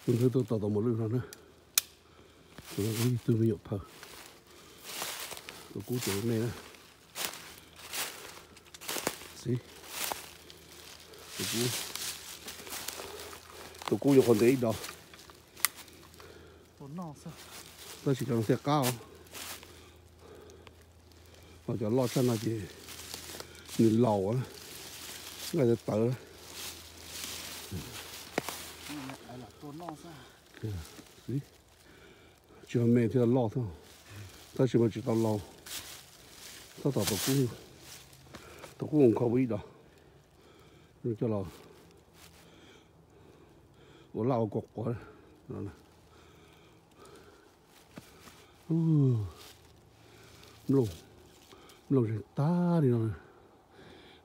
Tus ntawd tuaj tom tus mos lwj no na. Tus no kuj ib tug me nyuam phaw. Tus kub ces me na. Xib, tus kub, tus kub nyuam qhuav ntev ib dos. Tab sis cov no thiaj qab os. Ho cov loj tshaj no ces nws laus, nqaij tawv tawv. Tsis yog me thiaj loj thiab, tab sis mas tsis tau laus. Tab tom tus kub, tus kub nkhaus ib dos coj los ua laj ua kuv quav. Nplooj, nplooj zeeg tag li no.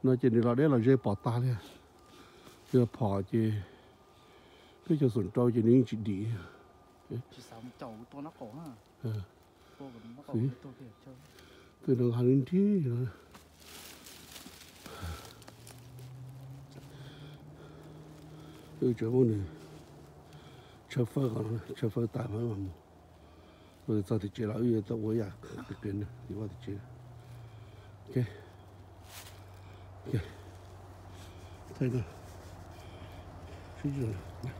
No ces nws los deb los ze pom tag li. Yog phom ces peb cov xoom rau ces nws yeej tsis dim. Tej no nqa nws nrig no. Wb tseem muab nws tshawb fawb, tshawb fawb tas mas wb mam mus. Txog tim tsev los wb yuav tau ua yam qis qis no tim vaj tim tsev. Ok, ok, thaij no, sib ntsib dua.